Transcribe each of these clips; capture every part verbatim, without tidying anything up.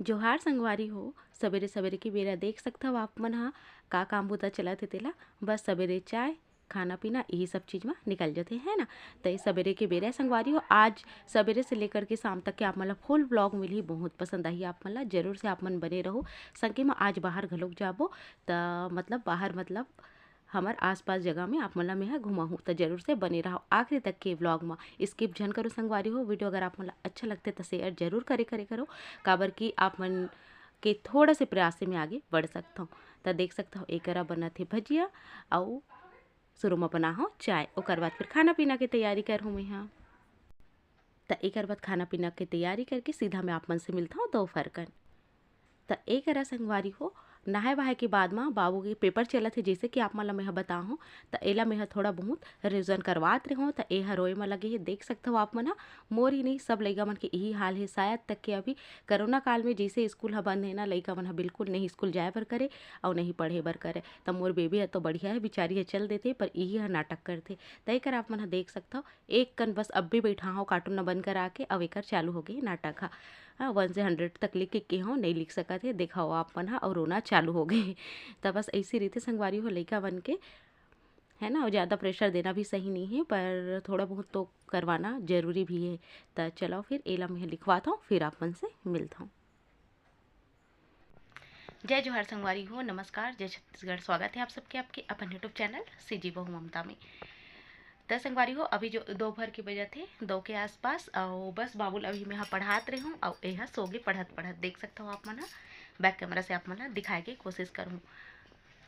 जोहार संगवारी हो, सबेरे सबेरे के बेरा देख सकथव आप मन ह का काम बूता चलत हे तेला। बस सबेरे चाय, खाना पीना, यही सब चीज म निकल जथे, है ना। त ये सबेरे के बेरा संगवारी हो, आज सबेरे से लेकर के शाम तक के आप मन ला फुल व्लॉग मिलही, बहुत पसंद आही आप मन ला। जरूर से आप मन बने रहो। संगे म आज बाहर घलोक जाबो, त मतलब बाहर मतलब हमर आसपास जगह में आप मन ला मेहा घुमाहूँ। त जरूर से बने रहो आखिरी तक के व्लॉग म, स्किप झन करो संगवारी हो। वीडियो अगर आप मन ला अच्छा लगथे त शेयर जरूर करे करे करो, काबर कि आप मन के थोड़ा से प्रयास से मैं आगे बढ़ सकथव। त देख सकथव एकरा बनत हे भजिया, अउ शुरू म बनाहूँ चाय, ओकर बाद फिर खाना पीना के तैयारी करहूँ मेहा। त एकर बाद खाना पीना के तैयारी करके सीधा मैं आप मन से मिलथव दोपहर कन। त ए करा संगवारी हो, नहाए वहाए के बाद म बाबू के पेपर चलत हे, जैसे कि आप मन ल मेहा बताहूँ, त एला मेहा थोड़ा बहुत रिवीजन करवात रेहों। त ए ह रोए म लगे हे, देख सकथव आप मन ह। मोर ही नहीं, सब लइका मन के यही हाल हे। शायद तक के अभी कोरोना काल में जैसे स्कूल ह बंद हे ना, लइका मन ह बिल्कुल नहीं स्कूल जाए बर करे अउ नहीं पढ़े बर करे। त मोर बेबी ह तो बढ़िया हे, बिचारी ह चल देथे, पर इही ह नाटक करथे। त एकर आप मन ह देख सकथव, एक कन बस अब भी बैठा हव, कार्टून न बंद करा के, अउ एकर चालू हो गे नाटक ह। हाँ, वन से हंड्रेड तक लिख के, के हव, नहीं लिख सकत हे, देखा हो आप मन ह, अउ रोना चालू हो गे। त बस ऐसे रहिथे संगवारी हो लइका मन के, है ना, अउ ज़्यादा प्रेशर देना भी सही नहीं है, पर थोड़ा बहुत तो करवाना जरूरी भी है। त चलो फिर एला मैं लिखवात हव, फिर आप मन से मिलत हव। जय जोहार संगवारी हो, नमस्कार, जय छत्तीसगढ़। स्वागत है आप सबके आपके अपन YouTube चैनल सीजी बहू ममता में। त संगवारी हो, अभी जो दोपहर के बजत हे दो के आसपास, अउ बस बाबू ल अभी मैं ह पढ़ात रेहों, अउ ए ह सो गे पढ़त पढ़त। देख सकथव आप मन ह, बैक कैमरा से आप मन ल दिखाए के कोशिश करहूँ।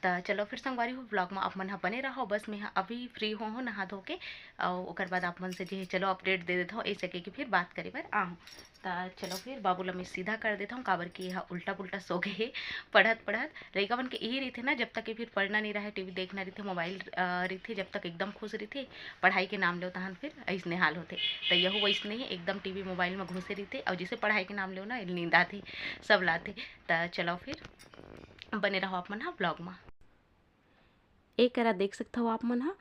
त चलो फिर संगवारी हो, व्लॉग म आप मन ह बने रहो। बस मैं ह अभी फ्री हो हूँ नहा धो के, अउ ओकर बाद आप मन से जे हे चलो अपडेट दे देथव, ए सके कि फिर बात करे बर आहूँ। त चलो फिर बाबू ल मैं सीधा कर देथव, काबर कि एहा उल्टा पुल्टा सो गे हे पढ़त पढ़त। लइका मन के इही रहिथे ना, जब तक के फिर पढ़ना नहीं रहे, टीवी देखना रहिथे, मोबाइल, अ, रहिथे, जब तक एकदम खुश रहिथे, पढ़ाई के नाम लेव तहन फिर अइसने हाल होथे। त यहू वइसने ही एकदम टीवी मोबाइल म घुसे रहिथे, अउ जैसे पढ़ाई के नाम लेव ना, नींद आथे, सब लाथे। त चलो फिर बने रहो आप मन ह व्लॉग म। ए करा देख सकथव आप मन ह,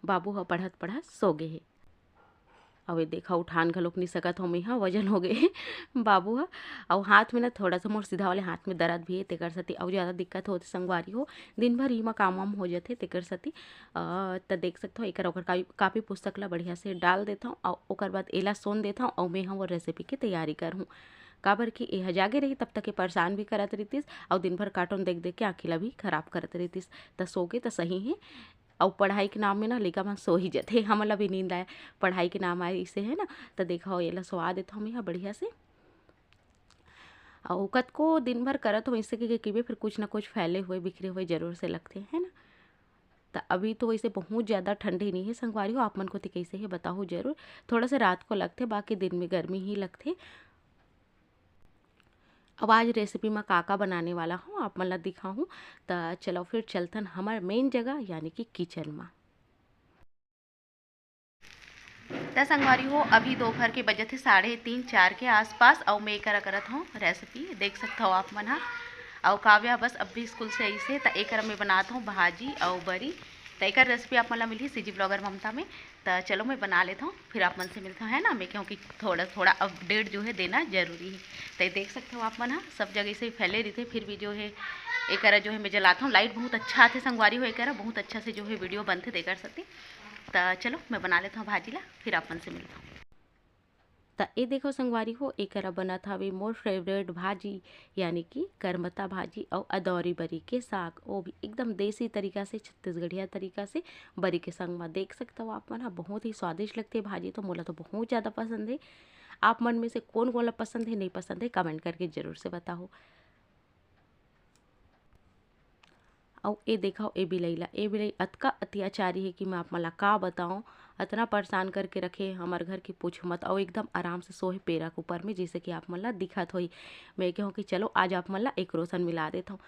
बाबू ह पढ़त पढ़त सो गे हे। अउ ए देखा, उठान घलोक नी सकत हव मैं ह, वजन हो गे हे बाबू ह। अउ हाथ में ना थोड़ा सा मोर सीधा वाले हाथ में दर्द भी हे, तेकर सेती अउ ज़्यादा दिक्कत होथे संगवारी हो। दिन भर इही म काम वाम हो जथे, तेकर सेती। अ, त देख सकथव, एकर ओकर कापी, कापी पुस्तक ला बढ़िया से डाल देथव, अउ ओकर बाद एला सोन देथव, अउ मैं ह वो रेसिपी के तैयारी करहूँ। काबर कि ए ह जागे रही, तब तक ए परेशान भी करत रहितिस, अउ दिन भर कार्टून देख देख के आँखी ला भी खराब करत रहितिस। त सो गे त सही हे, अउ पढ़ाई के नाम में ना लइका मन सो ही जथे, हमन ला भी नींद आए, पढ़ाई के नाम आए इसे, है ना। त देखा हो, एला सोवा देथव मैं ह बढ़िया से। अउ कतको दिन भर करत हो, इसे के, के, के फिर कुछ ना कुछ फैले हुए, बिखरे हुए जरूर से लगथे, है ना। त अभी तो वैसे बहुत ज़्यादा ठंडी नहीं है संगवारी हो, आप मन कोती कैसे है बताओ जरूर। थोड़ा सा रात को लगथे, बाकी दिन में गर्मी ही लगथे। अब आज रेसिपी में का का बनाने वाला हूँ, आप मन ला दिखाहूँ। त चलो फिर चलथन हमर मेन जगह, यानी कि किचन में। त संगवारी हो, अभी दोपहर के बजत हे साढ़े तीन, चार के आसपास, अउ मैं करा करत हूँ रेसिपी, देख सकत हो आप मन ह। अउ काव्या बस अभी स्कूल से आइस हे, त एकरा मैं बनात हूँ भाजी अउ बरी। त एकर रेसिपी आप मन ला मिलही सीजी ब्लॉगर ममता में। त चलो, मैं बना लेत हूँ, फिर आप मन से मिलत हूँ, है ना। मैं कहूँ कि थोड़ा, थोड़ा अपडेट जो है देना जरूरी है। त ये देख सकत हो आप मन ह, सब जगह से फैले रहिथे, फिर भी जो है एकरा जो है मैं जलात हूँ। लाइट बहुत अच्छा आथे संगवारी हो, एकरा बहुत अच्छा से जो है वीडियो बनथे, तेकर सेती। त चलो, मैं बना लेत हूँ भाजी ला, फिर आप मन से मिलत हूँ। त ए देखो संगवारी हो, एकरा बनत हवे मोर फेवरेट भाजी, यानी कि करमता भाजी अउ अदौरी बरी के साग, वो भी एकदम देसी तरीका से, छत्तीसगढ़िया तरीका से। बरी के संग म देख सकत हो आप मन ह, बहुत ही स्वादिष्ट लगथे भाजी, तो मोला तो बहुत ज़्यादा पसंद हे। आप मन में से कोन कोन ला पसंद हे, नहीं पसंद हे, कमेंट करके जरूर से बताओ। अउ ए देखव, ए बिलई ला, ए बिलई अतका अत्याचारी हे कि मैं आप मन ला का बताओं, अतना परेशान करके रखे हे हमर घर की पूछ मत। अउ एकदम आराम से सोहे पेरा के ऊपर में, जैसे कि आप मन ला दिखत होही। मैं कहूँ कि चलो, आज आप मन ला एक रोशन मिला देत हूँ।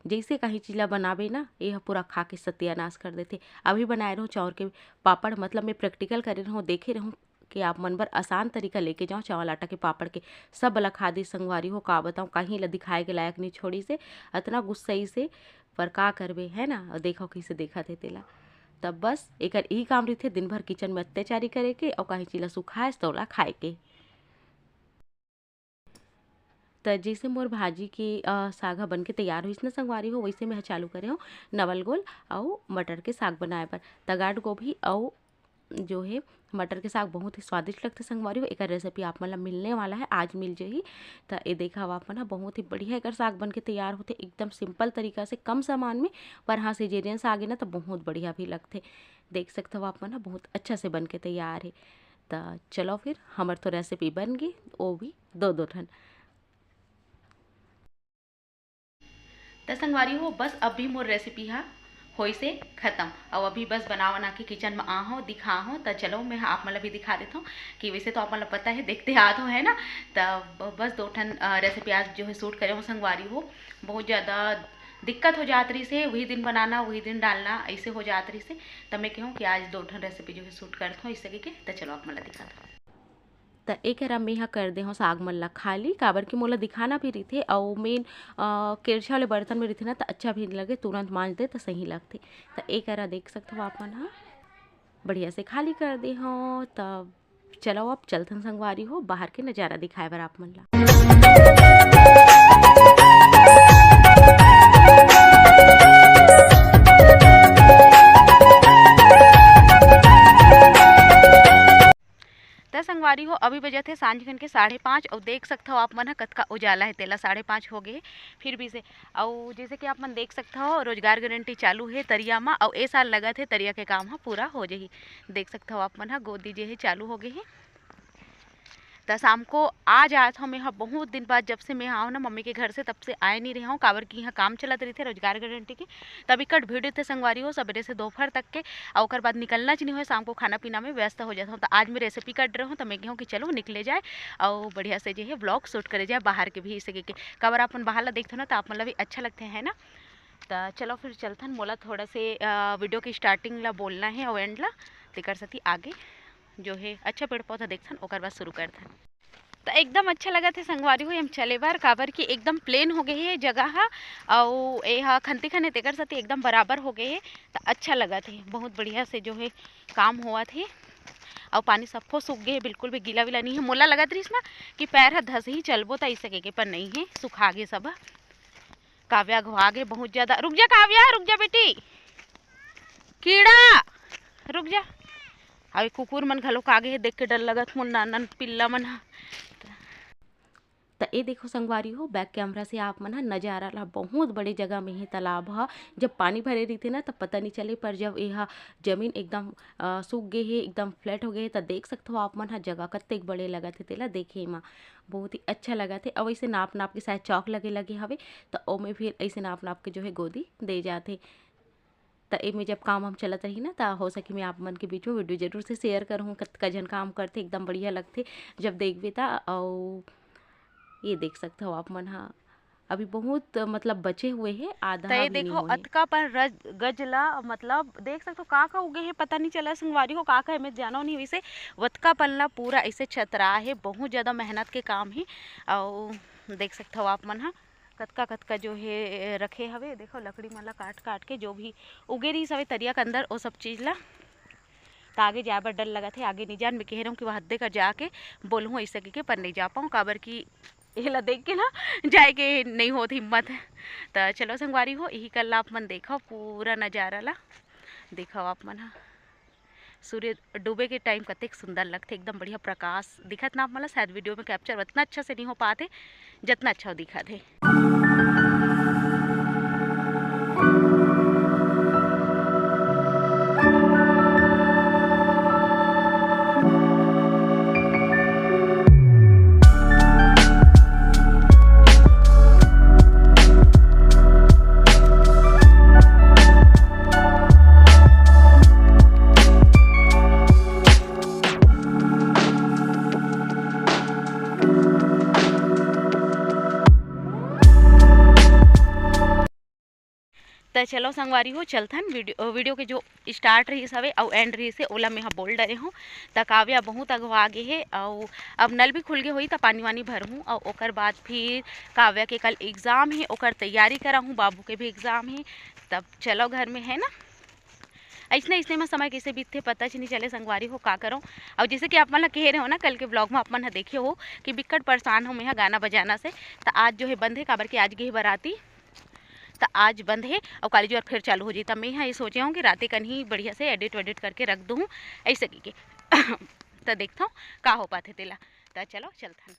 जैसे कहीं चीज ला बनाबे ना, ये ह पूरा खा के सत्यानाश कर देथे। अभी बनाए रहूँ चाउर के पापड़, मतलब मैं प्रैक्टिकल करे रहूँ, देखे रहूँ कि आप मन बर आसान तरीका लेके जाओ चावल आटा के पापड़ के। सब ला खा दी संगवारी हो, का बताओ, कहीं ला दिखाए के लायक नहीं छोड़ी से, अतना गुस्सई से, पर का करबे, है ना। अउ देखो कैसे देखत हे तेला। तब बस एकर यही काम रहिथे, दिन भर किचन में अत्याचारी करे के, अउ कहीं चीज ला सुखाए तो ओला खाए के। त जइसे मोर भाजी के, अ, साग ह बन के तैयार होइस न संगवारी हो, वइसे मैं ह चालू करे हव नवल गोल अउ मटर के साग बनाए बर। त गांठ गोभी अउ जो हे मटर के साग बहुत ही स्वादिष्ट लगथे संगवारी हो। एकर recipe आप मन ला मिलने वाला है, आज मिल जही। त ए देखा हव आप मन ह, बहुत ही बढ़िया एकर साग बन के तैयार होथे, एकदम simple तरीका से, कम सामान में, पर हाँ, cesarean साग हे ना, त बहुत बढ़िया भी लगथे। देख सकत हव आप मन ह, बहुत अच्छा से बन के तैयार हे। त चलो फिर, हमर तो recipe बन गे, वो भी दो दो ठन। त संगवारी हो, बस अभी मोर recipe हा होइसे खतम। अउ अभी बस बना वना के kitchen में आ हव, दिखा हव। त चलो, मैं आप मन ला भी दिखा देथव कि वैसे तो आप मन ला पता है, देखते आत हो, है ना। त ब-, बस दो ठन, अ, recipe आज जो है shoot करे हव संगवारी हो। बहुत ज़्यादा दिक्कत हो जात रहिस हे, वही दिन बनाना, वही दिन डालना, ऐसे हो जात रहिस हे। त मैं कहूँ कि आज दो ठन recipe जो है shoot करत हव, ऐसे कहिके। त चलो, आप मन ला दिखात हव। त ए करा मेंहा कर दे हव साग मन ला खाली, काबर कि मोला दिखाना भी रहिथे, अउ main, अ, केरछा वाले बर्तन में रहिथे ना, त अच्छा भी नइ लगे, तुरंत मांज दे त सही लगथे। त ए करा देख सकत हव आप मन ह, बढ़िया से खाली कर दे हव। त चलो, अब चलथन संगवारी हो, बाहर के नजारा दिखाए बर आप मन ला। त संगवारी हो, अभी बजत हे सांझ खन के साढ़े पाँच, अउ देख सकत हव आप मन ह कतका उजाला हे, तेला साढ़े पाँच हो गे हे, फिर भी से। अउ जैसे कि आप मन देख सकत हव, रोजगार गारंटी चालू हे तरिया म, अउ ए साल लगत हे तरिया के काम ह पूरा हो जही। देख सकत हव आप मन ह, गोदी जे हे चालू हो गे हे। त शाम को आ जात हव, मैं ह बहुत दिन बाद, जब से मैं आव ना मम्मी के घर से, तब से आए नहीं रहे हव, काबर कि इहाँ काम चलत रहिथे रोजगार गारंटी के, तब इकट भीड़ रहिथे संगवारी हो, सबेरे से दोपहर तक के, अउ ओकर बाद निकलना च नहीं होय, शाम को खाना पीना में व्यस्त हो जात हव। त आज मैं recipe कट रहे हव, त मैं कहूँ कि चलो निकले जाए, अउ बढ़िया से जे हे vlog shoot करे जाए, बाहर के भी इसे के, काबर आप मन बाहर ला देखथव ना, त आप मन ला भी अच्छा लगथे, है ना। त चलो फिर चलथन, मोला थोड़ा से, अ, video के starting ला बोलना हे अउ end ला, तेकर सेती आगे जो हे अच्छा पेड़ पौधा देखथन, ओकर बाद शुरू करथन। त एकदम अच्छा लगत हे संगवारी हो, एम चले बर, काबर कि एकदम plain हो गे हे जगह ह, अउ ए ह खंती खने तेकर सेती एकदम बराबर हो गे हे, त अच्छा लगत हे, बहुत बढ़िया से जो हे काम होवत हे। अउ पानी सफो सूख गे हे, बिल्कुल भी गीला वीला नहीं हे। मोला लगत रहिस ना कि पैर ह धसही चलबो त अइसे कहिके, पर नहीं हे, सुखा गे सब। काव्या घुआ गे बहुत ज्यादा। रुक जा काव्या, रुक जा बेटी, कीड़ा, रुक जा। अउ कुकुर मन घलो का गे हे, देख के डर लगत मोर नान नान पिल्ला मन ह। त ए देखो संगवारी हो, back camera से आप मन ह नजारा ला, बहुत बड़े जगह में हे तालाब ह। जब पानी भरे रहिथे ना, तब पता नहीं चले, पर जब ए ह जमीन एकदम, अ, सूख गे हे, एकदम flat हो गे हे, त देख सकत हो आप मन ह, जगह कतेक बड़े लगत हे, तेला देखे म बहुत ही अच्छा लगत हे। अउ ऐसे नाप नाप के शायद चौक लगे लगे हवे, त ओमे फिर ऐसे नाप नाप के जो है गोदी दे जाथे। त एमे जब काम हम चलत रही ना, त हो सके मैं आप मन के बीच में video जरूर से share करहूँ, कतका झन काम करथे, एकदम बढ़िया लगथे जब देखबे त। अउ ये देख सकत हो आप मन ह, अभी बहुत, मतलब, बचे हुए हे, आधा त ये भी नहीं देखो, हुए हे। अतका पन रज-, गज ला, मतलब, देख सकत हो, का का उगे हे, पता नहीं चला संगवारी हो, का का एमे जानो नहीं वैसे, वतका पन ला पूरा ऐसे छतरा हे, बहुत ज्यादा मेहनत के काम हे। अउ देख सकत हो आप मन ह, कतका कतका जो हे रखे हवे, देखो लकड़ी मन ला काट काट के जो भी उगे रहिस हवे तरिया के अंदर, ओ सब चीज ला। त आगे जाए बर डर लगत हे, आगे नहीं जान। मैं कह रहा हूँ कि वह हद्दे कर जाके बोलहूँ ऐसे कहिके, पर नहीं जा पाऊँ, काबर कि एला देख के ना जाए के नहीं होत हिम्मत। त चलो संगवारी हो, यही कल आप मन देखो पूरा नजारा ला, देखो आप मन ह। सूर्य डूबे के time कतेक सुंदर लगथे, एकदम बढ़िया प्रकाश दिखत ना आप मन ला। शायद video में capture उतना अच्छा से नहीं हो पात हे, जतना अच्छा वो दिखत हे। त चलो संगवारी हो, चलथन video, video के जो start रहिस हवे अउ end रहिस हे, ओला मेंहा बोल डरे हूँ। त काव्या बहुत अगवा गे हे, अउ अब नल भी खुल गे होही, त पानी वानी भरहूँ, अउ ओकर बाद फिर काव्या के कल exam हे, ओकर तैयारी कराहूँ, बाबू के भी exam हे। तब चलो घर में, है ना। अइसने अइसने में समय कइसे बीतथे, पता च नइ चले संगवारी हो, का करो। अउ जइसे कि आप मन ला कहे रहे हो ना, कल के vlog में आप मन ह देखे हो कि बिक्कट परेशान हो मैं ह गाना बजाना से। त आज जो है बंद है, काबर कि आज गे हे बराती, त आज बंद है। अउ काली जुआर फिर चालू हो जाही, त मैं ह ये सोचे हूँ कि राते कन ही बढ़िया से edit वेडिट करके रख दूँ, ऐसे कहिके। त देखथों का हो पाथे तेला। त चलो चलथन।